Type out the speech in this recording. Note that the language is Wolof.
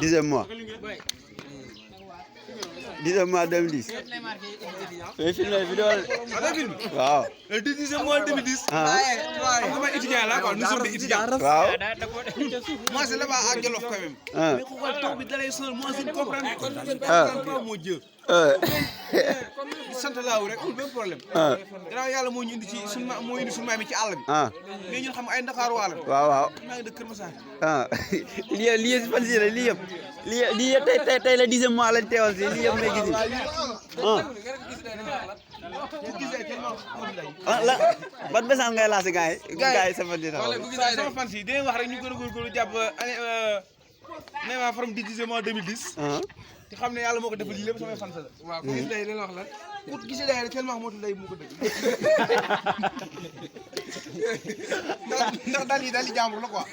10e mois 10e mois 2010 mais filmé vidéo waaw le 10e mois 2010 moi étudiant là quoi nous sommes des étudiants waaw moi c'est là-bas à Jolof quand même mais ko taw bi dalay sonal moi je ne comprends pas mon Dieu sant laaw rek amul benn problème gannaaw yàlla moo ñu indi ci suñu moo indi suñu maam yi ci àll bi mais ñun xam ay Ndakaaru waala waaw waaw maa ngi dëkk Kër Massar lii si fan si la lii yëpp tey la 10e mois lañ teewal si lii yëpp may gis la ban message ngay lancé gars yi sa fan si sama fan si dinañ wax rek ñu gën a góorgóorlu jàpp Neymar from 10e mois 2010 te xam ne yàlla moo ko defal lii lépp samay fan la waaw ku gis day wax la ku gisee day rek tellement moo lay moo ko dëgg ndax daal yi jàmbur la quoi